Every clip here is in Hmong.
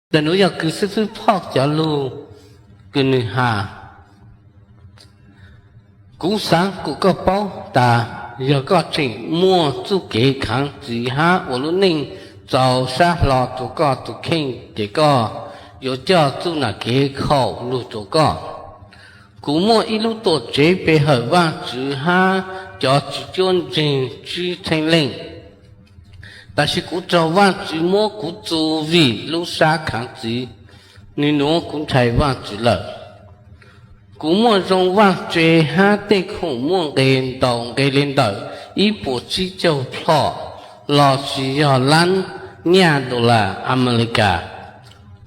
Ntawm nuav yog kws xib fwb Phoj cov lug kws nwg has. Kuv xaav kuas koj paub tas yog koj tseem muaj txuj kev khaav txwv hab ua lub neej txaus sab hlo rua koj tug kheej ces koj yuav coj txuj nam kev khaum lug rua koj. Kuv muaj ib lub tuam tsev pe hawm Vaajtswv hab cov tswv cuab ntseeg tsib txheeb leej. Tab sis kuv raug Vaajtswv muab kuv txu vim lub sab khaav txwv, nwg nuav kuv ntshai Vaajtswv lawm. Kuv muaj zoo vaaj tse hab tej khoom muaj nqe ntau nqe le ntawm ib puas tsib caug plhom lossis yog lab nyaj dollar Amelikas.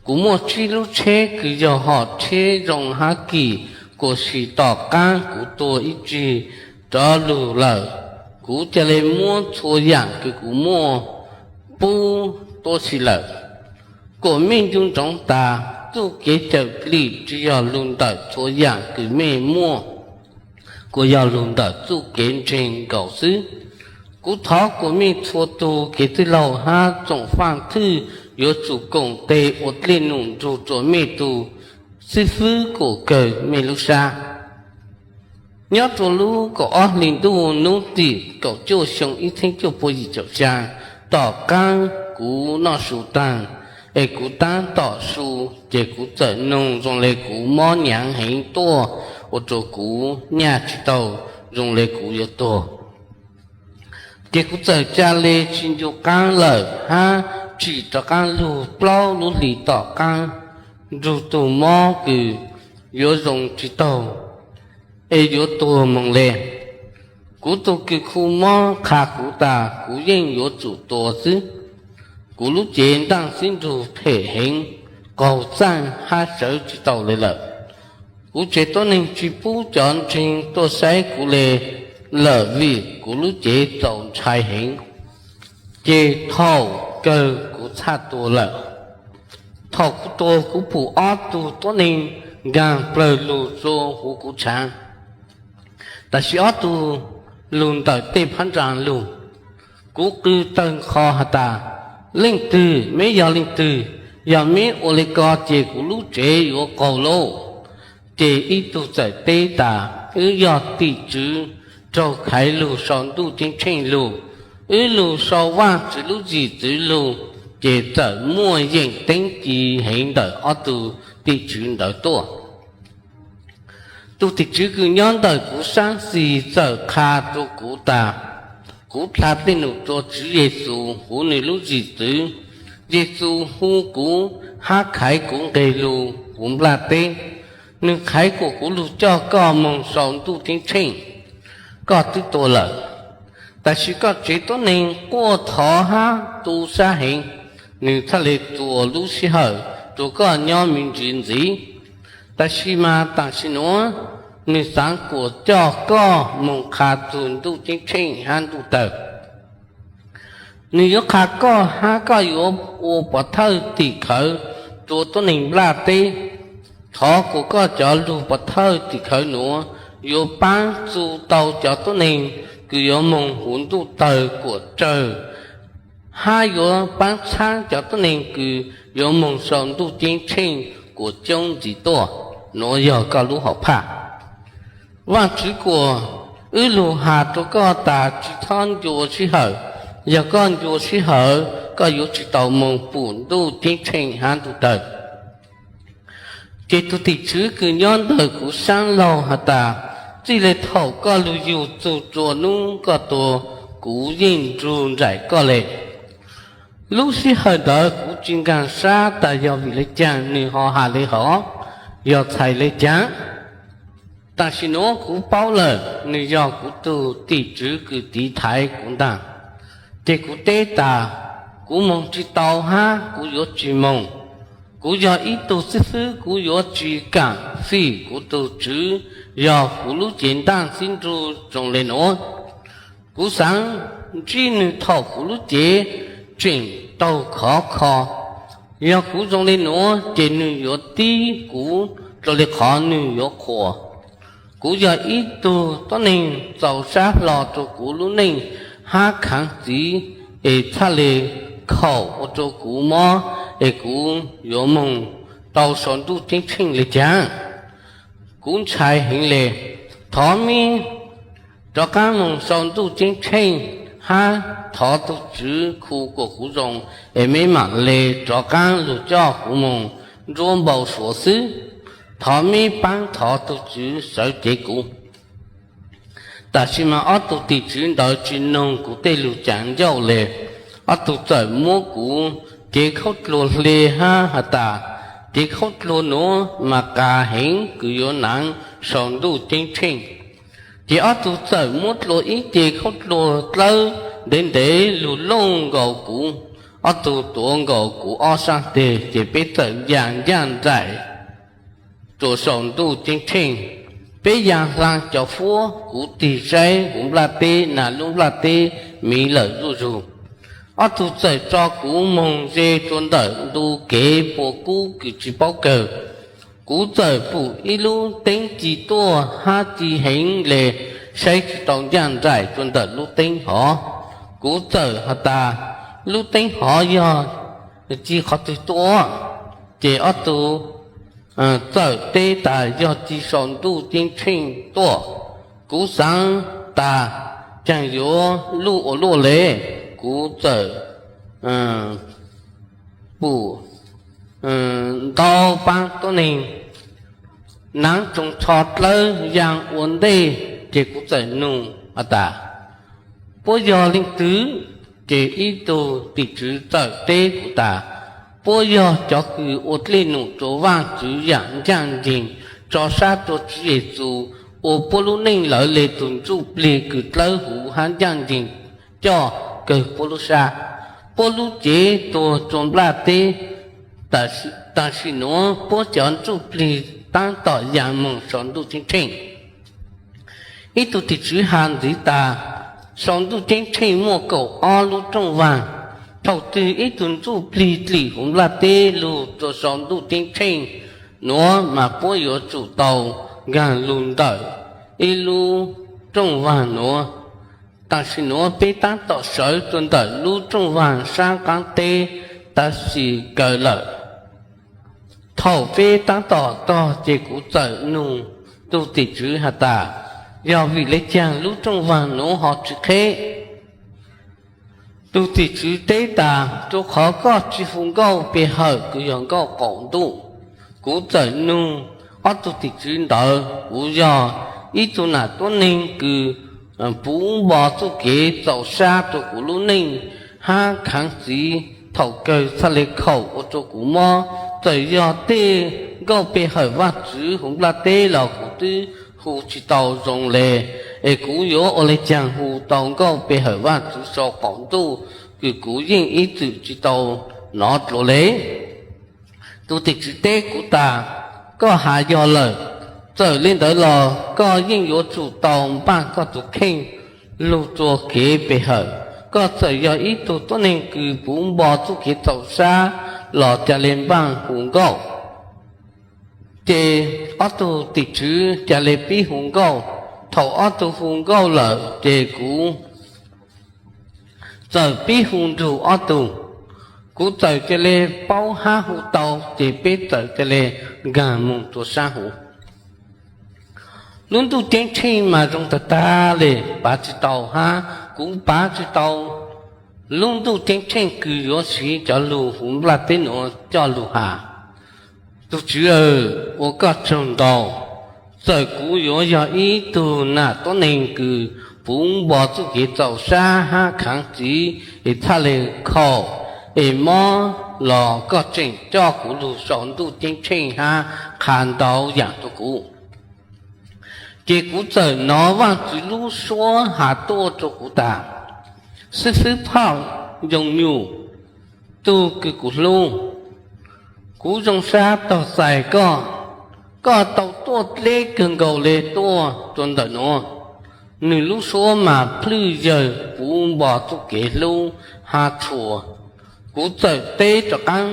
Kuv muaj tsib lub tsheb kws yog hom tsheb zoo hab kim kuas sim tom qaab kuv tuag ib tsig rov lug lawm, kuv ca le muab txhua yaam kws kuv muaj pub tuab si lawm. Kuas mej ncu ntsoov tas txuj kev cawm dlim tsi yog lug ntawm txhua yaam kws mej muaj, kuas yog lug ntawm txuj kev ntseeg nkaus xwb. Kuv thov kuas mej txhua tug kev txwj laug hab tsoom faaj thwj yuav tsum koom tes ua dlej num nrug rua mej tug xib fwb kuas kawg mej lub sab. Nyob rua lub kaum ob hli ntuj nub tim kaum cuaj xyoo ib txheeb cuaj pua yim caum xyaa, tom qaab kuv noj su taag, es kuv taab tom su, ces kuv txawm noog zoo le kuv mob nyaav heev tuaj, ua rua kuv nyaj tsi tau, zoo le kuv yuav tuag. Ces kuv txawm ca le tsi ncu qaab lawm hab tsim rov qaab lug plaub lub hlis tom qaab nrug tug mob kws yuav zoo tsi taug es yuav tuag moog le. Kuv tug kws khu mob qha kuv tas kuv yeej yuav tsum tuag xwb. Kuv lub cev ntaaj xib nrug phem heev, qaug txaaj hab sawv tsi tau le lawm. Kuv tsev tuab neeg tsi pub cov ntseeg tuaj saib kuv le lawm vim kuv lub cev txaus ntshai heev. Ces thaum kawg kuv txhaj tuag lawm. Thaum kuv tuag kuv pum ob tug tuab neeg nkaag plawg lug rua huv kuv tshaav, tab sis ob tug lug ntawm tej phab ntsa lug. Kuv qw tawg nqho has tas, Leej twg? Meb yog leej twg? Yog meb ua le ko ces kuv lub tsev yuav qaug lauj. Ces ib tug txawm teb tas, Wb yog tim tswv raug khaiv lug sau ntuj ceeb tsheej lug. Wb lug sau Vaajtswv lub zim txwv lug. Ces txawm muaj yeem teeb ci heev ntawm ob tug tim tswv ntawd tuaj. Tug tim tswv kws nyob ntawm kuv saab xis txawm qha rua kuv tas, kuv dlha dlej num rua Tswv Yexus huv nwg lub zim txwv. Yexus hu kuv hab khaiv kuv nqeg lug huv nplaj teb. Nwg khaiv kuas kuv lug coj koj moog sau ntuj ceeb tsheej. Koj twb tuag lawm, tab sis koj tsev tuab neeg quaj thov hab tu sab heev, nwg txhaj le txuas lub sij hawm rua koj nyob me ntsis ntxiv. Tab sis mas tam sim nuav nwg xaav kuas coj koj moog qha txug ntuj ceeb tsheej hab ntuj tawg. Nwg yuav qha koj hab koj yuav ua pov thawj tim khawv rua tuab neeg nplaj teb. Thov kuas koj cov lug pov thawj tim khawv nuav yuav paab txu tau cov tuab neeg kws yuav moog huv ntuj tawg kuas tsawg, hab yuav paab txhaab cov tuab neeg kws yuav moog sau ntuj ceeb tsheej kuas coob ntxiv tuaj. Nuav yog koj lub hom phaj. Vaajtswv kuas wb lug has rua koj tas tsi txhob ncua sij hawm. Yog koj ncua sij hawm, koj yuav tsi tau moog pum ntuj ceeb tsheej hab ntuj tawg. Ces tug tim tswv kws nyob ntawm kuv saab laug has tas, Txij le thaum koj lug yug txug rua nub koj tuag, kuv yeej nrug nraim koj le. Lub sij hawm ntawd kuv tsi nkaag sab tas yog vim le caag nwg ho has le hov, yog txhais le caag. Tam sim nuav kuv paub lawm nwg yog kuv tug tim tswv kws tiv thaiv kuv ntaag. Ces kuv teb tas, Kuv moog tsi tau hab kuv yuav tsi moog. Kuv yog ib tug xib fwb, kuv yuav tsi kaam fim kuv tug tswv yog kuv lub cev ntaaj xib nrug zoo le nuav. Kuv xaav ntsib nwg thaum kuv lub cev tseem taug khov kho. Yog kuv zoo le nuav ces nwg yuav tib kuv dlua le qhov nwg yuav qhuas. Kuv yog ib tug tuab neeg txaus sab hlo rua kuv lub neej hab khaav txiv es txhaj le khaum ua rua kuv mob es kuv yuav moog tau sau ntuj ceeb tsheej le caag? Kuv ntshai heev le. Thov meb rov qaab moog sau ntuj ceeb tsheej hab thov tug Tswv khu kuas kuv zoo, es meb maam le rov qaab lug coj kuv moog nruab npau suav xwb. Thov meb paab thov tug Tswv sawv cev kuv. Tam sim mas ob tug tim tswv ntawd tsi noog kuv tej lug caav ncauj le. Ob tug txawm muab kuv cev khaub dluag hle hab has tas, cev khaub dluag nuav mas qas heev, kws yuav naav sau ntuj ceeb tsheej. Ces ob tug txawm muab dlua ib ce khaub dluag dlawb ntev ntev lug looj nkaus kuv. Ob tug tuav nkaus kuv ob saab teg, ces peb txawm ya ncaaj nraim rua sau ntuj ceeb tsheej. Peb ya hlaa cov fuab, kuv tig saib huv nplaj teb, nag lub nplaj teb miv lawm zuj zug. Ob tug txawm tso kuv moog ze rua ntawm ntu kev puas kub kws tsi paub kawg. Kuv txawm pum ib lub teeb ci tuaj hab ci heev le, saib tsi tau ncaaj nraim rua ntawm lub teeb hov. Kuv txawm has tas, lub teeb hov yog ci qhov twg tuaj? Ces ob tug txawm teb tas, yog ci sau ntuj ceeb tsheej tuaj. Kuv xaav tas, caag yuav luj ua luaj le. Kuv txawm pum ntau paab tuab neeg naav tsoos tsho dlawb ya ua ntej, ces kuv txawm nug has tas, puab yog leej twg? Ces ib tug tim tswv txawm teb kuv tas, puab yog cov kws ua dlej num rua Vaajtswv yaam ncaaj nceeg, tso sab rua Tswv Yexus ua puab lub neej lawv le tug ntsuj plig kws dlawb huv hab ncaaj nceeg coj kawg puab lub sab. Puab lub cev tuag rua nplaj teb, tam sim nuav puab cov ntsuj plig taab tom ya moog sau ntuj ceeb tsheej. Ib tug tim tswv has ntxiv tas, sau ntuj ceeb tsheej muaj kaum ob lub rooj vaag. Thaum twg ib tug ntsuj plig dlim huv nplaj teb lug rua sau ntuj ceeb tsheej nuav mas puab yuav tsum tau nkaag lug ntawm ib lub rooj vaag nuav. Tam sim nuav peb taab tom sawv rua ntawm lub rooj vaag saab qaab teb, tab sis kaw lawm. Thaum peb taab tom tog ces kuv txawm nug tug tim tswv has tas, yog vim le caag lub rooj vaag nuav ho tsi qheb? Tug tim tswv teb tas, rua qhov koj tsi hu nkauj pe hawm kws yog nkauj qaum ntuj. Kuv txawm nug ob tug tim tswv ntawd, kuv yog ib tug nam tuab neeg kws puv npo txuj kev txaus sab rua kuv lub neej hab khaav txiv, thaum kawg txhaj le khaum ua rua kuv mob. Txawm yog tej nkauj pe hawm Vaajtswv huv nplaj teb los kuv twb hu tsi tau zoo le, es kuv yuav ua le caag hu tau nkauj pe hawm Vaajtswv sau qaum ntuj kws kuv yeej ib txwm tsi tau nov dlua le? Tug tim tswv teb kuv tas, koj has yog lawm. Txawm le ntawd los koj yeej yuav tsum tau npaaj koj tug kheej lug rua kev pe hawm. Koj txawm yog ib tug tuab neeg kws puv npo txuj kev txaus sab los ca le npaaj hu nkauj. Ces ob tug tim tswv ca le pib hu nkauj. Thaum ob tug hu nkauj lawm ces kuv txawm pib hu nrug ob tug. Kuv txawm ca le paub hab hu tau, ces peb txawm ca le nkaag moog rua sab huv. Lub ntuj ceeb tsheej mas zoo tag tag le, pav tsi tau hab kuv pav tsi tau lub ntuj ceeb tsheej kws yuav siv cov lug huv nplaj teb nuav coj lug has. Tug Tswv aw, ua koj tsaug ntau. Txawm kuv yuav yog ib tug nam tuab neeg kws puv npo txuj kev txaus sab hab khaav txiv es txhaj le khaum es mob los koj tseem coj kuv lug sau ntuj ceeb tsheej hab qha ntau yaam rua kuv. Ces kuv txawm nov Vaajtswv lub suab has tuaj rua kuv tas, xib fwb phauj Yoos Nyum, tug kws kuv hlub, kuv zoo sab taug txais koj. Koj tau tuaj dleb kawg nkaus le tuaj rua ntawm nuav. Nwg lub suab mas plwj yawg puv npo txuj kev hlub hab tshua. Kuv txawm teb rov qaab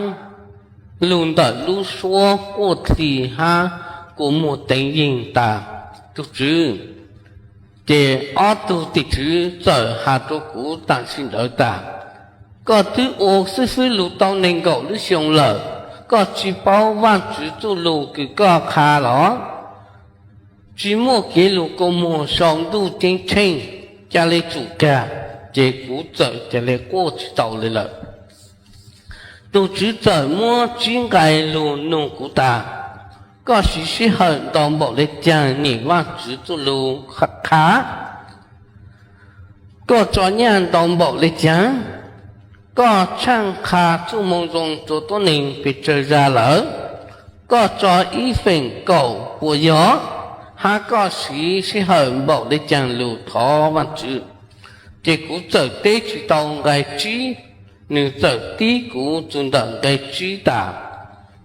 lug ntawm lub suab quaj dli hab kua muag teev yeeg tas, Tug Tswv. Ces ob tug tim tswv txawm has rua kuv tam sim ntawd tas, Koj twb ua xib fwb lug tau nees nkaum lub xyoo lawm, koj tsis paub Vaajtswv txuj lug kws koj qha los? Tsis muaj kev lug kua muag sau ntuj ceeb tsheej, ca le tsum kag, ces kuv txawm ca le quaj tsis tau le lawm. Tug Tswv txawm muab tsib nqai lug nug kuv tas, Koj siv sij hawm ntau npaum le caag nyem Vaajtswv txuj lug qha? Koj tso nyaj ntau npaum le caag? Koj tshaaj qha txuj moo zoo rua tuab neeg pes tsawg zag lawm? Koj tso ib feem kaum puas yog? Hab koj siv sij hawm npaum le caag lug thov Vaajtswv? Ces kuv txawm teb tsis tau nqai tsib, nwg txawm tib kuv txug ntawm nqai tsib tas,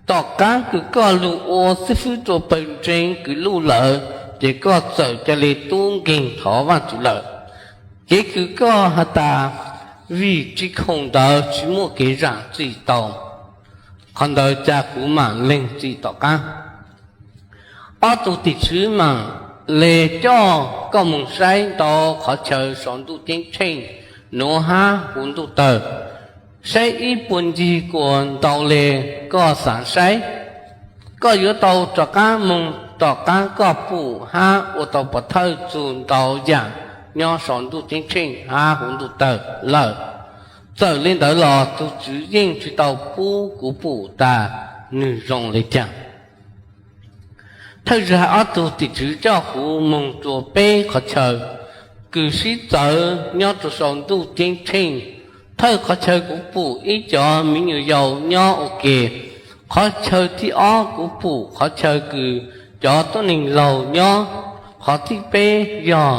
Tom qaab kws koj lug ua xib fwb rua pawg ntseeg kws luj lawm, ces koj txawm ca le tub nkeeg thov Vaajtswv lawm. Kev kws koj has tas, vim tsis khoom ntawd tsis muaj kev zaam txim tau. Qhov ntawd ca kuv maam leeg txim tom qaab. Ob tug tim tswv maam le coj koj moog saib ntau qhov chaw sau ntuj ceeb tsheej nuav hab huv ntuj tawg. Saib ib puag ncig kuas ntau le koj xaav saib. Koj yuav tau rov qaab moog tom qaab koj pum hab ua tau pov thawj txug ntau yaam nyob sau ntuj ceeb tsheej hab huv ntuj tawg lawm. Txawm le ntawd los tug Tswv yeej tsis tau pub kuv pum tas nwg zoo le caag. Thawj zag ob tug tim tswv coj kuv moog rua peb qhov chaw kws sib txawv nyob rua sau ntuj ceeb tsheej. Thawj qhov chaw kuv pum ib cov miv nyuas yau nyob ua ke. Qhov chaw thib ob kuv pum qhov chaw kws cov tuab neeg laug nyob. Qhov thib peb yog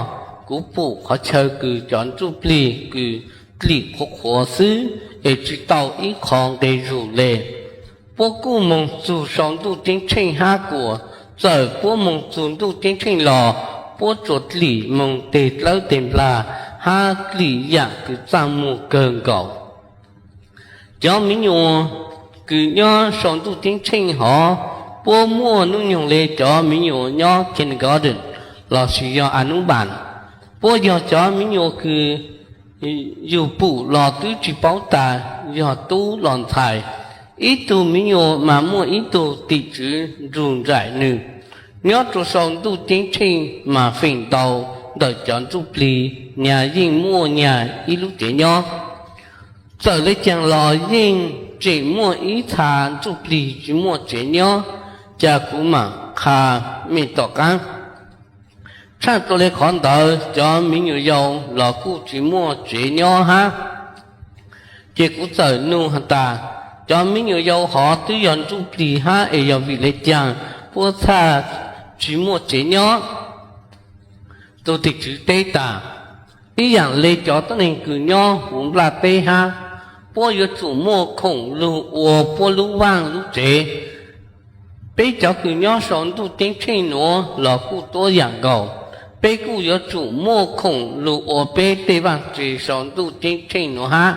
kuv pum qhov chaw kws cov ntsuj plig kws dlim qhuav qhuav xwb es tsis tau ib qho nqe zug le. Puab kuj moog txug sau ntuj ceeb tsheej hab kuas txawm puab moog txug ntuj ceeb tsheej los puab tsuas dlim moog teg dlawb teg nplag hab dlim yaam kws txaj muag kawg nkaus. Cov miv nyuas kws nyob sau ntuj ceeb tsheej hov, puab muaj nub nyoog le cov miv nyuas nyob kindergarten lossis yog anub npaas. Puab yog cov miv nyuas kws yug pum los twb tsis paub tas yog tub los ntxhais. Ib tug miv nyuas mas muaj ib tug tim tswv nrug nraim nwg. Nyob rua sau ntuj ceeb tsheej mas feem ntau ntawm cov ntsuj plig nyag yeej muaj nyag ib lub tsev nyob. Txawm le caag los yeej tseem muaj ib txha ntsuj plig tsis muaj tsev nyob, ca kuv maam qha mej tom qaab. Tshaaj dlua le qhov ntawd cov miv nyuas yau los kuj tsis muaj tsev nyob hab. Ces kuv txawm nug has tas, cov miv nyuas yau hov twb yog ntsuj plig hab es yog vim le caag puab txhaj tsis muaj tsev nyob? Tug tim tswv teb tas, ib yaam le cov tuab neeg kws nyob huv nplaj teb hab, puab yuav tsum muaj khoom lug ua puab lub vaaj lub tsev. Peb cov kws nyob sau ntuj ceeb tsheej nuav los kuj tuab yaam nkaus, peb kuj yuav tsum muaj khoom lug ua peb tej vaaj tse sau ntuj ceeb tsheej nuav hab.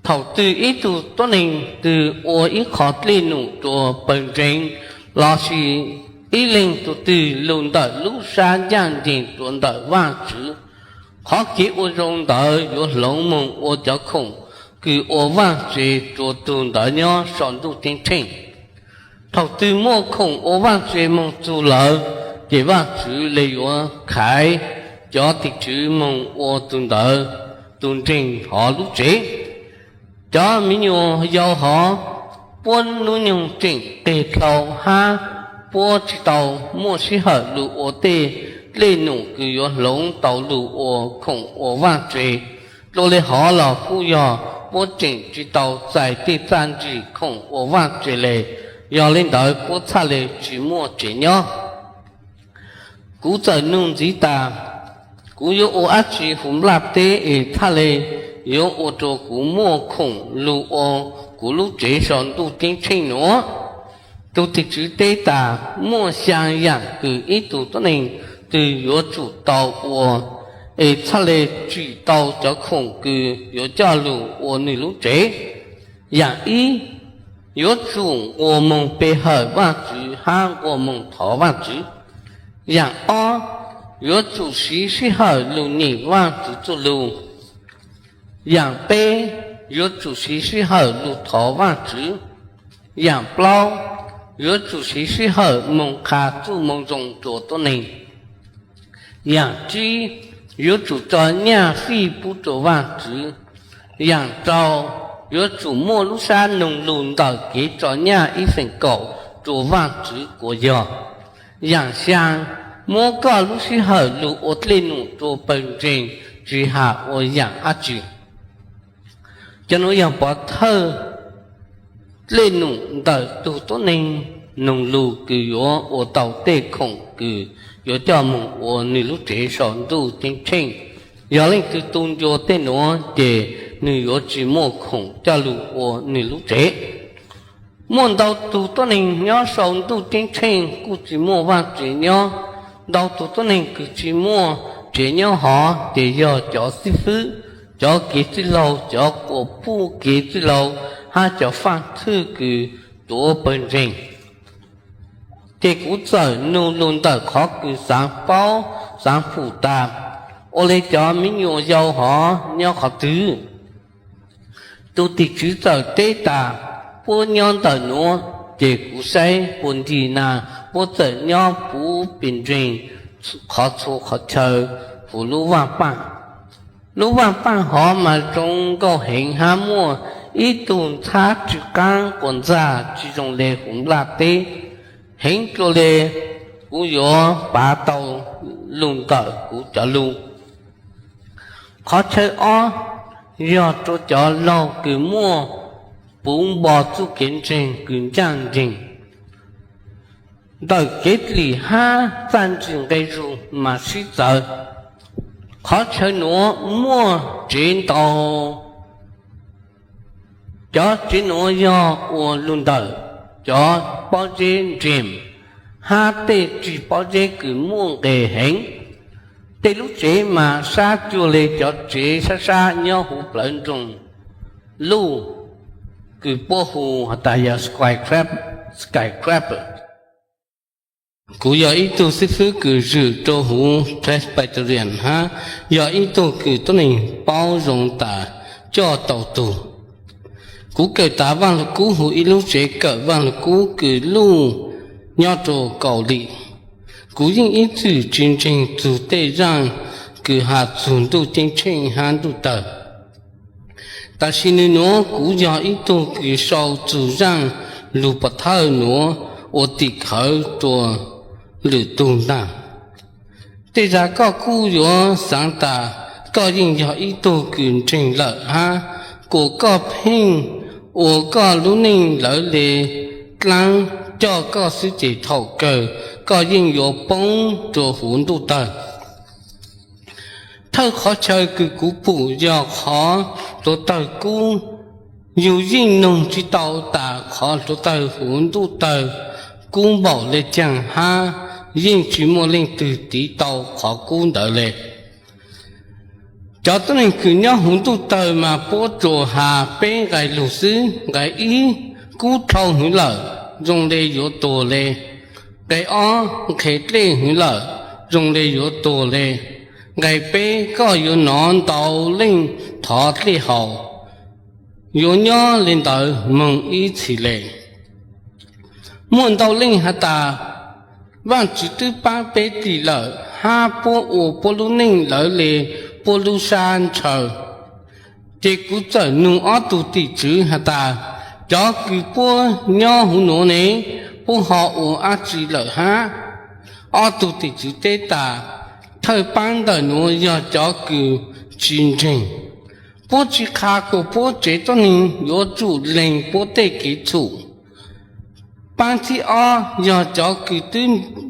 Thaum twg ib tug tuab neeg twg ua ib qho dlej num rua pawg ntseeg lossis ib leeg tug twg lug ntawm lub sab ncaaj nceeg rua ntawm Vaajtswv, qhov kev ua zoo ntawd yuav hloov moog ua cov khoom kws ua vaaj tse rua tug ntawd nyob sau ntuj ceeb tsheej. Thaum twg muaj khoom ua vaaj tse moog txug lawm, ces Vaajtswv le yuav khaiv cov tim tswv moog ua tug ntawd tug ntseeg hov lub tsev. Cov miv nyuas yau hov, puab nub nyoog tseem qeg dlhau hab puab tsis tau muaj sij hawm lug ua tej dlej num kws yuav hloov tau lug ua khoom ua vaaj tse. Dlua le hov los kuj yog puab tseem tsis tau txais tej txaj ntsig khoom ua vaaj tse le, yog le ntawd puab txhaj le tsis muaj tsev nyob. Kuv txawm nug ntxiv tas, kuv yuav ua dab tsi huv nplaj teb es txhaj le yuav ua rua kuv muaj khoom lug ua kuv lub tsev sau ntuj ceeb tsheej nuav? Tug tim tswv teb tas, muaj xyaa yaam kws ib tug tuab neeg twg yuav tsum tau ua es txhaj le tsim tau cov khoom kws yuav coj lug ua nwg lub tsev. Yaam ib, yuav tsum nqua moog pe hawm Vaajtswv hab nqua moog thov Vaajtswv. Yaam ob, yuav tsum siv sij hawm lug nyem Vaajtswv txuj lug. Yaam peb, yuav tsum siv sij hawm lug thov Vaajtswv. Yaam plaub, yuav tsum siv sij hawm moog qha txuj moo zoo rua tuab neeg. Yaam tsib, yuav tsum tso nyaj fij pub rua Vaajtswv. Yaam rau, yuav tsum muaj lub sab noog lug ntawm kev tso nyaj ib feem kaum rua Vaajtswv kuas yog. Yaam xyaa, muab koj lub sij hawm lug ua dlej num rua pawg ntseeg tsis has ua yaam dlaab tsi. Cov nuav yog pov thawj dlej num ntawm tug tuab neeg noog lug kws yuav ua tau tej khoom kws yuav coj moog ua nwg lub tsev sau ntuj ceeb tsheej. Yog leej twg tu ncua tej nuav ces nwg yuav tsis muaj khoom coj lug ua nwg lub tsev. Muaj ntau tug tuab neeg nyob sau ntuj ceeb tsheej kuj tsis muaj Vaajtswv nyob. Ntau tug tuab neeg kws tsis muaj tsev nyob hov ces yog cov xib fwb, cov kev txwj laug, cov quas puj kev txwj laug hab cov faaj thwj kws tuav pawg ntseeg. Ces kuv txawm nug lug ntawm qhov kws xaav paub xaav pum tas, ua le cov miv nyuas yau hov nyob qhov twg? Tug tim tswv txawm teb tas, puab nyob ntawm nuav. Ces kuv saib puag ncig na, puab txawm nyob puv pes ntseeg qhov txhua qhov chaw huv lub vaaj paaj. Lub vaaj paaj hov mas zoo nkauj heev hab muaj ib tug ntxhab tsw qaab quas ntxag tsi zoo le huv nplaj teb. Heev dlua le, kuv yuav pav tau lug ntawm kuv cov lug. Qhov chaw ob yog rua cov laug kws muaj puv npo txuj kev ntseeg kws ncaaj nceeg ntawm kev dlim hab txaj ntsig nqe zug mas sib txawv. Qhov chaw nuav muaj tsev ntau. Cov tsev nuav yog ua lug ntawm cov pob zeb nrees hab tej tsi pob zeb kws muaj nqes heev. Tej lub tsev mas sab cuag le cov tsev sab sab nyob huv plawv nroog Luj, kws puab hu has tas yog skyscraper. Kuv yog ib tug xib fwb kws zwm rua huv Presbyterian hab yog ib tug kws tuab neeg paub zoo tas coj tau tug. Kuv kawm tas Vaaj Lug Kub huv ib lub tsev kawm Vaaj Lug Kub kws luj nyob rua Kaus Lim. Kuv yeej ib txwm tsi ntseeg txug tej zaaj kws has txug Ntuj Ceeb Tsheej hab Ntuj Tawg. Tam sim nwg nuav kuv yog ib tug kws sau txug zaaj lug pov thawj nuav ua tim khawv rua lwm tug ntaag. Tej zag koj kuj yuav xaav tas koj yeej yog ib tug kws ntseeg lawm hab kuas koj pheej ua koj lub neej lawv le dlaab coj koj xwb ces thaum kawg koj yeej yuav poob rua huv Ntuj Tawg. Thawj qhov chaw kws kuv pum yog qhov hluav tawg kub. Yug yeej nug tsi tau tas qhov hluav tawg huv Ntuj Tawg kub npaum le caag hab yeej tsi muaj leej twg tiv tau qhov kub ntawd le. Cov tuab neeg kws nyob huv Ntuj Tawg mas puab tsuas has peb nqai lug xwb. Nqai ib, kub dhau hwv lawm, zoo le yuav tuag le. Nqai ob, nqhes dlej hwv lawm, zoo le yuav tuag le. Nqai peb, koj yuav nov ntau leej thov dlej haus, yuav nyob le ntawd moog ib txhis le. Muaj ntau leej has tas, Vaajtswv twb paab peb dlim lawm hab puab ua puab lub neej lawv le puab lub sab ntshaw. Ces kuv txawm nug ob tug tim tswv has tas, Cov kws puab nyob huv nuav ne, puab ho ua dlaab tsi lawm hab? Ob tug tim tswv teb tas, Thawj paab ntawm nuav yog cov kws tsi ntseeg. Puab tsi qha kuas puab tsev tuab neeg yuav tsum leeg puab tej kev txhum. Paab thib ob yog cov kws twb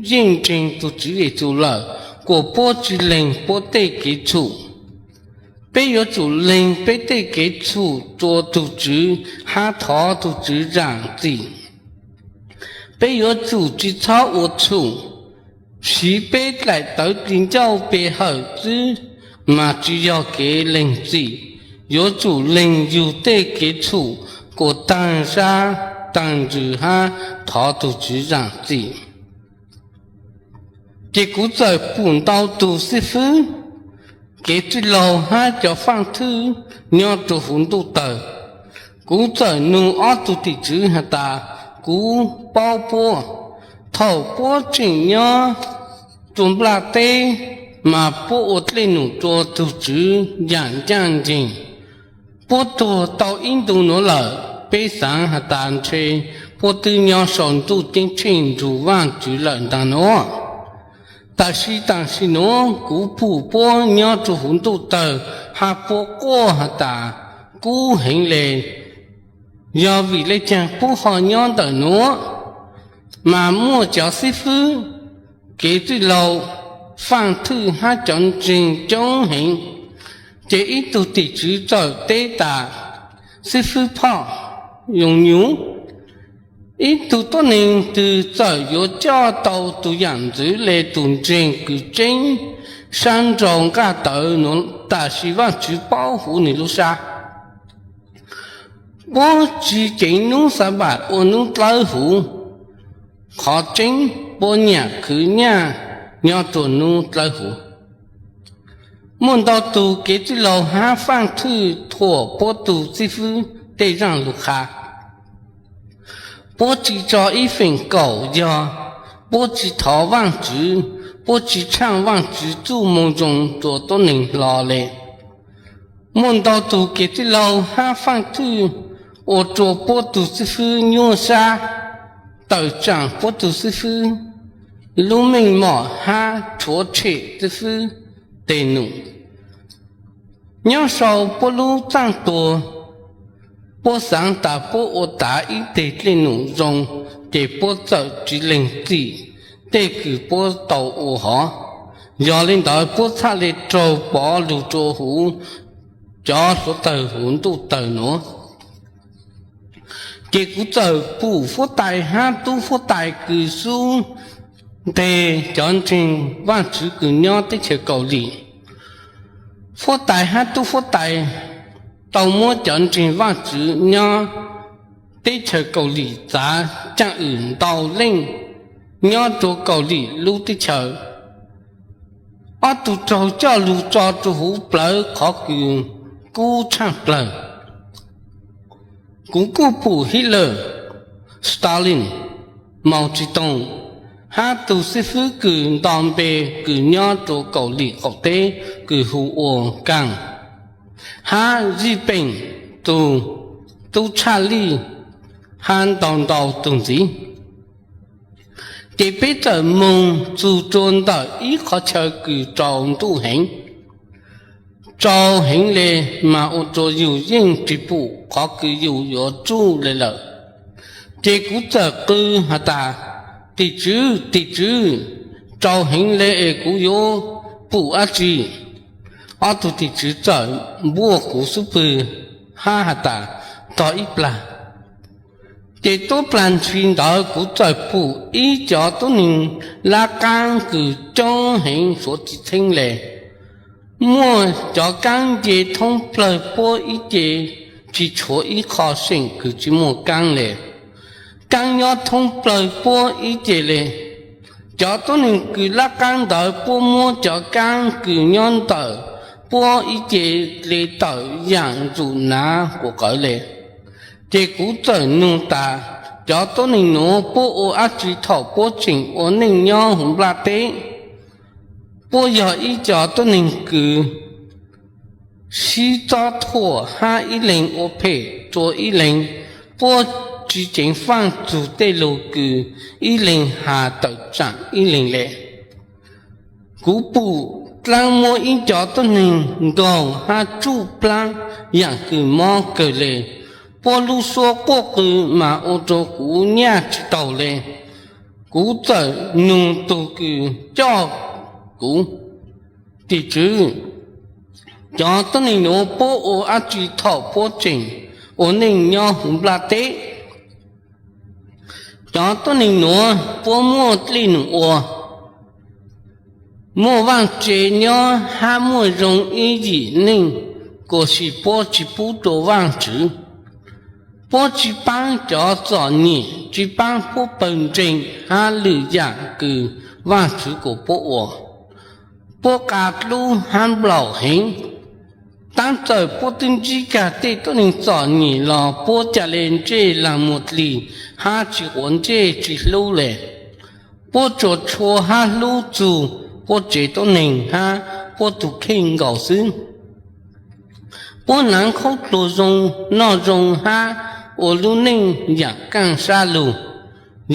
yeej ntseeg tug Tswv Yexus lawm kuas puab tsi leeg puab tej kev txhum. Peb yuav tsum leeg peb tej kev txhum rua tug Tswv hab thov tug Tswv zaam txim. Peb yuav tsum tsi txhob ua txhum, siv peb daim tawv dli ncauj pe hawm xwb mas tsi yog kev leeg txim. Yuav tsum leeg yug tej kev txhum kuas taag sab taag ntsws hab thov tug Tswv zaam txim. Ces kuv txawm pum ntau tug xib fwb kev txwj laug hab cov faaj thwj nyob rua huv ntuj tawg. Kuv txawm nug ob tug tim tswv has tas, kuv paub puab, thaum puab tseem nyob rua nplaj teb mas puab ua dlej num rua tug tswv yaam ncaaj nceeg. Puab tuag tau ib ntu nuav lawm, peb xaav has tas ntshe puab twb nyob sau ntuj ceeb tsheej nrug Vaajtswv lawm ntaag nuav. Tab sis taam sim nuav kuv pum puab nyob rua huv ntuj tawg hab puab quaj has tas, kub heev le, yog vim le caag puab ho nyob ntawm nuav? Mas muaj cov xib fwb, kev txwj laug, faaj thwj hab cov ntseeg coob heev. Ces ib tug tim tswv txawm teb tas, xib fwb phoj, yoos nyuv, ib tug tuab neeg twg txawm yuav coj tau tug yaam ntxwv le tug ntseeg kws tseeb sab nraug nqaj tawv nuav, tab sis Vaajtswv paub huv nwg lub sab. Puab tsi ceev nub Xanpam ua nub dlawb huv. Qhov tseeb, puab nyam khwv nyaj nyob rua nub dlawb huv. Muaj ntau tug kev txwj laug hab faaj thwj thuam puab tug xib fwb tej zaaj lug qha. Puab tsi tso ib feem kaum yog puab tsi thov Vaajtswv, puab tsi tshaaj Vaajtswv txuj moo zoo rua tuab neeg hlo le. Muaj ntau tug kev txwj laug hab faaj thwj ua rua puab tug xib fwb nyuaj sab, tawm tsaam puab tug xib fwb lub meej mom hab rhuav tshem xib fwb tes num. Nyob sau puab lub txaaj tuag, puab xaav tas puab ua tav ib teg dlej num zoo, ces puab txawm tsi lees txim tej kws puab tau ua hov. Yog le ntawd puab txhaj le raug pov lug rua huv cov hluav taws huv ntuj tawg nuav. Ces kuv txawm pum fuab tais hab tub fuab tais kws xub nteg cov ntseeg Vaajtswv kws nyob teb chaws Kaus Lim. Fuab tais hab tub fuab tais tau muab cov ntseeg Vaajtswv nyob teb chaws Kaus Lim txav caaj wm ntau leej nyob rua Kaus Lim lub teb chaws. Ob tug raug coj lug tso rua huv plawv qhov kws kub tshaaj plawg. Kuv kuj pum Hitler, Stalin, Mao Zedong hab tug xib fwb kws nto npe kws nyob rua Kaus Lim qaum teb kws hu ua Kaaj, hab Zij Peem tug tub tshaj lij, hab ntau ntau tug ntxiv. Ces peb txawm moog txug rua ntawm ib qhov chaw kws tsaus ntuj heev, tsaus heev le, mas ua rua yug yeej tsi pum qhov kws yug yuav tsuj le lawm. Ces kuv txawm qw has tas, tim tswv, tim tswv, tsaus heev le es kuv yuav pum dlaab tsi? Ob tug tim tswv txawm npuaj kuv xub pwg hab has tas, tos ib plag. Ces tuab plag ntshis ntawd kuv txawm pum ib cov tuab neeg lab qaab kws coob heev suav tsis txheeb le. Muaj cov kaab nce thoob plawg puab ib ce, tsis tshuav ib qho seem kws tsis muaj kaab le. Kaab nyob thoob plawg puab ib ce le. Cov tuab neeg kws lab qaab ntawd puab muab cov kaab kws nyob ntawm puab ib ce le tawm yaam ntsum nav quas qawv le. Ces kuv txawm nug tas, cov tuab neeg nuav puab ua dlaab tsi thaum puab tseem ua neej nyob huv nplaj teb? Puab yog ib co tuab neeg kws sib txob thuam hab ib leeg ua phem rua ib leeg. Puab tsi ceev faaj txug tej lug kws ib leeg has tawm tsaam ib leeg le. Kuv pum dlaab muab ib co tuab neeg nkaug hab tsuj plaab yaam kws mob kawg le. Puab lub suab quaj qw mas ua rua kuv nyaj tsis taug le. Kuv txawm nug tug kws coj kuv, tim tswv, cov tuab neeg nuav puab ua dlaab tsi thaum puab tseem ua neej nyob huv nplaj teb? Cov tuab neeg nuav puab muaj dlej num ua, muaj vaaj tse nyob hab muaj zoo ib yim neej, kuas sis puab tsi pub rua Vaajtswv. Puab tsi paab cov txom nyem, tsi paab puab pawg ntseeg hab lwm yaam kws Vaajtswv kuas puab ua. puab qa dlub hab nplaum heev. Taab txawm puab twb ntsib kag tej tuab neeg txom nyem los puab ca le ntsej lag muag dlig hab tsis quav ntsej tsis hlub le. Puab tsuas tshua hab hlub txug puab tsev tuab neeg hab puab tug kheej nkaus xwb. Puab naav khaub dluag zoo, noj zoo hab ua lub neej yaam kaaj sab lug.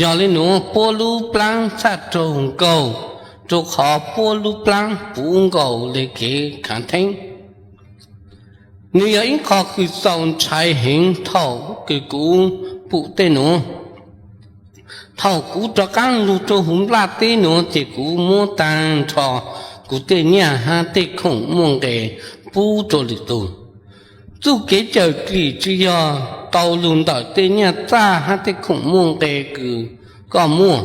Yog le nuav puab lub plaab txhaj raug nkaug, rua qhov puab lub plaab puv nkaus le kev khaav theeb. Nwg yog ib qho kws txaus ntshai heev thaum kws kuv pum tej nuav. Thaum kuv rov qaab lug rua huv nplaj teb nuav ces kuv muab taag nrho kuv tej nyaj hab tej khoom muaj nqe pub rua lwm tug. Txuj kev cawm dlim tsi yog tau lug ntawm tej nyaj txaj hab tej khoom muaj nqe kws koj muaj,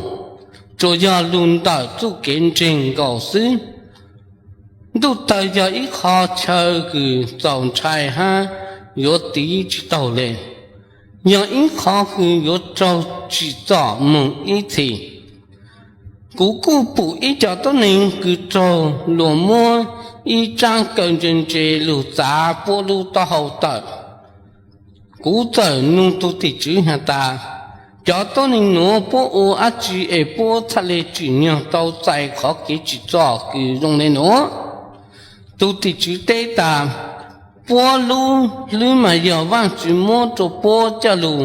tsuas yog lug ntawm txuj kev ntseeg nkaus xwb. Ntuj tawg yog ib qho chaw kws txaus ntshai hab yuav tiv tsi taug le, yog ib qho kws yuav raug tsim txom moog ib txhis. Kuv kuj pum ib co tuab neeg kws raug luas muab ib tsaab kaw ntse ntse lug txav puab lub taub hau tawm. Kuv txawm nug tug tim tswv has tas, cov tuab neeg nuav puab ua dab tsi es puab txhaj le tsim nyog tau txais qhov kev tsim txom kws zoo le nuav? Tug tim tswv teb tas, puab lub hlwb mas yog Vaajtswv muab rua puab coj lug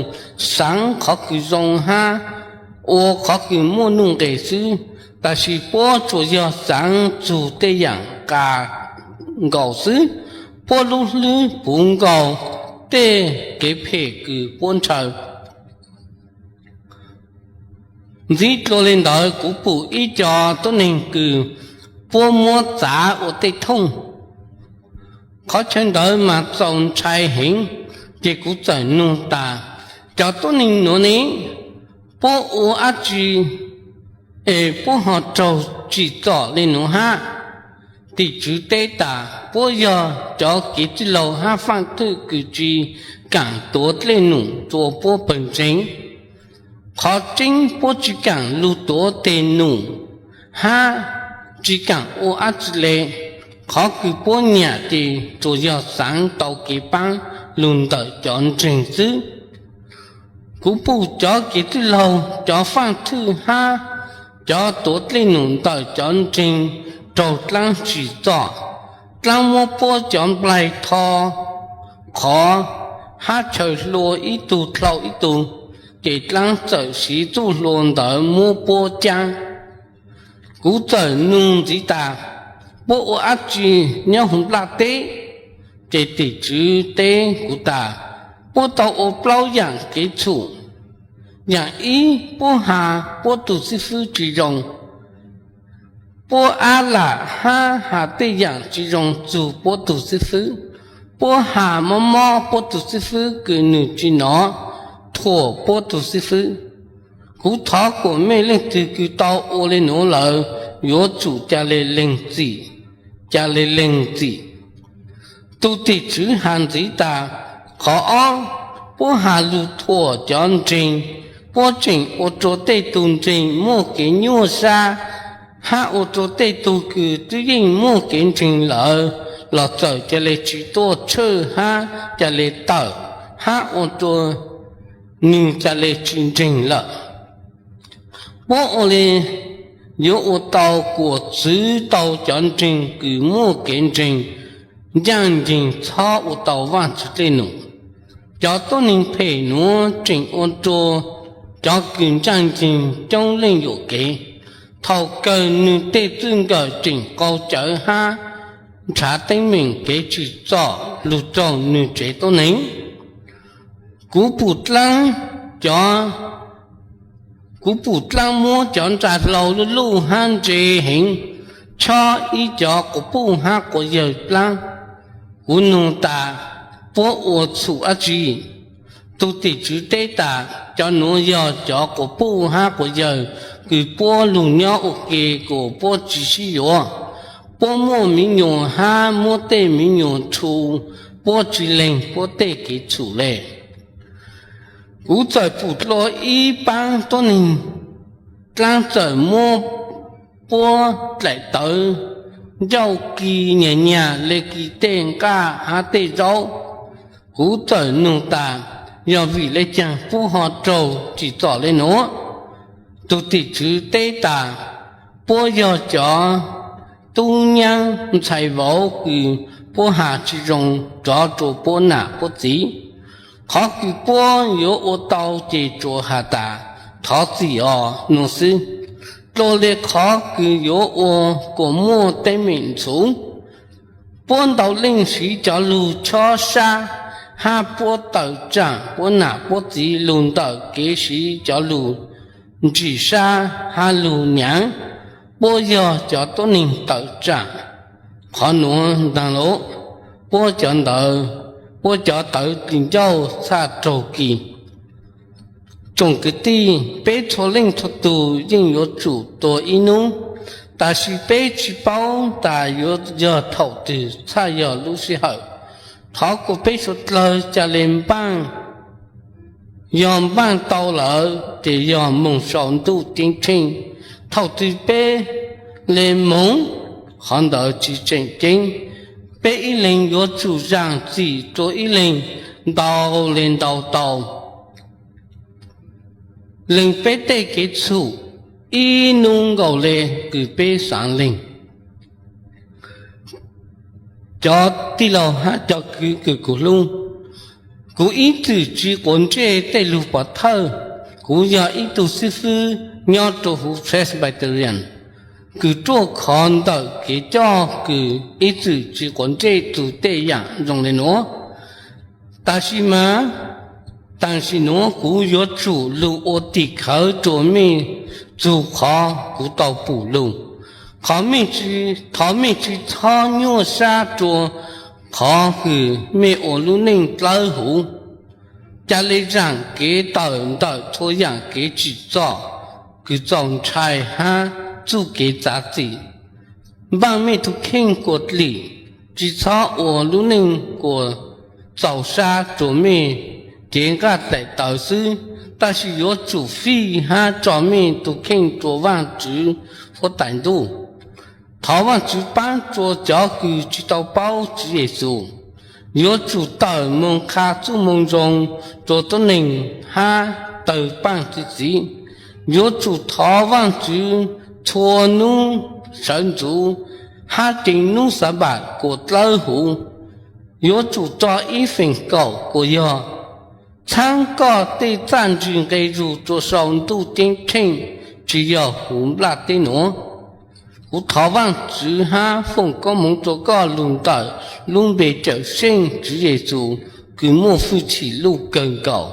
xaav qhov kws zoo hab ua qhov kws muaj nuj nqes xwb, tab sis puab tsuas yog xaav txug tej yaam qa nkaus xwb. Puab lub hlwb puv nkaus tej kev phem kws puab ntshaw. Ntxiv dlua le ntawd kuv pum ib co tuab neeg kws puab muab txav ua tej thooj. Qhov chaw ntawd mas txaus ntshai heev, ces kuv txawm nug tas, cov tuab neeg nuav ne, puab ua dab tsi es puab ho raug tsim txom le nuav hab? Tim tswv teb tas, puab yog cov kev txwj laug hab faaj thwj kws tsi kaam tuav dlej num rua puab pawg ntseeg. Qhov tseeb puab tsi kaam lug tuav teg num hab tsi kaam ua dab tsi le. Qhov kws puab nyam ces tsuas yog xaav tau kev paab lug ntawm cov ntseeg xwb. Kuv pum cov kev txwj laug, cov faaj thwj hab cov tuav dlej num ntawm cov ntseeg raug dlaab tsim txom, dlaab muab puab cov nplaig tho qhov hab chaw hlua ib tug dlhau ib tug, ces dlaab txawm siv txuj hlua ntawd muab puab caab. Kuv txawm nug ntxiv tas, puab ua dab tsi nyob huv nplaj teb? Ces tim tswv teb kuv tas, puab tau ua plaub yaam kev txhum. Yaam ib, puab has puab tug xib fwb tsi zoo. Puab ab lam hab has tej yaam tsi zoo txug puab tug xib fwb. Puab has mob mob puab tug xib fwb kws nwg tsi nov, thuam puab tug xib fwb. Kuv thov kuas mej leej twg kws tau ua le nuav lawm yuav tsum ca le leeg txim, ca le leeg txim. Tug tim tswv has ntxiv tas, qhov ob, puab has lug thuam cov ntseeg, puab tseem ua rua tej tug ntseeg muaj kev nyuaj sab, hab ua rua tej tug kws twb yeej muaj kev ntseeg lawm los txawm ca le tsi tuaj tshwj hab ca le tawm, hab ua rua nwg ca le tsi ntseeg lawm. Puab ua le yuav ua tau kuas txwv tau cov ntseeg kws muaj kev ntseeg ncaaj nceeg txhob ua tau Vaajtswv dlej num. Cov tuab neeg phem nuav tseem ua rua cov kws ncaaj nceeg coob leej yuam kev. Thaum kawg nwg tej txij nkawm tseem qau cawv hab nrhav teeb meem kev tsim txom lug raug nwg tsev tuab neeg. Kuv pum dlaab, cov, kuv pum dlaab muab cov nra hlau luj luj hab ntse heev chob ib cov quas puj hab quas yawg dlaab. Kuv nug tas, puab ua txhum dab tsi? Tug tim tswv teb tas, cov nuav yog cov quas puj hab quas yawg kws puab lug nyob ua ke kuas puab tsi sib yuav. Puab muaj miv nyuas hab muab tej miv nyuas rhu puab tsi leeg puab tej kev txhum le. Kuv txawm pum dlua ib paab tuab neeg dlaab txawm muab puab dlaim tawv ncauj kis nyias nyias le kis tej nqaj hab tej zaub. Kuv txawm nug tas, yog vim le caag puab ho raug tsim txom le nuav? Tug tim tswv teb tas, puab yog cov tub nyaab ntxhais vauv kws puab has tsi zoo rov rua puab nam puab txiv. Qhov kws puab yuav ua tau ces tsuas has tas, thov txim os, nua xwb. Dlua le qhov kws yuav ua kuas muaj teeb meem ntxhuv. Puab ntau leej siv cov lug chob sab hab puab tawm tsaam puab nam puab txiv lug ntawm kev siv cov lug ntsim sab hab lug nyaav. Puab yog cov tuab neeg tawm tsaam. Qhov nuav ntaag lug, puab cov ntawd, puab cov tawv tsis ncauj txhaj raug kis. Tsoom kwv tij, peb txhua leej txhua tug yeej yuav tsum tuag ib nub, tab sis peb tsi paub tas yuav yog thaum twg txhaj yog lub sij hawm. Thov kuas peb suav dlawg ca le npaaj, yog npaaj tau lawm ces yog moog sau ntuj ceeb tsheej. Thaum twg peb le moog, qhov ntawd tsi tseem ceeb. Peb ib leeg yuav tsum zaam txim rua ib leeg ntau le ntau tau lees peb tej kev txhum ib nub nkaus le kws peb xaav lees. Cov tij laug hab cov kwv kws kuv hlub, kuv ib txwm tsi quav ntsej tej lug pov thawj. Kuv yog ib tug xib fwb nyob rua huv Presbyterian kws ruaj khov ntawm kev coj kws ib txwm tsi quav ntsej txug tej yaam zoo le nuav. Tab sis mas, tam sim nuav kuv yuav tsum lug ua tim khawv rua mej txug qhov kuv tau pum lug. Qhov mej, thov mej tsi txhob nyuaj sab rua qhov kws mej ua lub neej dlawb huv. Ca le zaam kev tawm ntawm txhua yaam kev tsim txom kws txaus ntshai hab txuj kev txav txim. Npaaj mej tug kheej kuas dlim, tsi txhob ua lub neej kuas txaus sab rua mej cev nqaj daim tawv xwb, tab sis yuav tsum fij hab tso mej tug kheej rua Vaajtswv huab tais ntuj. Thov Vaajtswv paab rua cov kws tsi tau paub Tswv Yexus. Yuav tsum tawm moog qha txuj moo zoo rua tuab neeg hab tawg paaj txi txiv. Yuav tsum thov Vaajtswv txhua nub sawv ntxuv hab ceev nub Xanpab kuas dlawb huv. Yuav tsum tso ib feem kaum kuas yog txhaab koj tej txaj ntsig nqe zug rua sau ntuj ceeb tsheej, tsi yog huv nplaj teb nuav. Kuv thov Vaajtswv hab foom koob moov rua koj lug ntawm lub npe cawm seej Tswv Yexus kws muaj fwj chim luj kawg nkaus.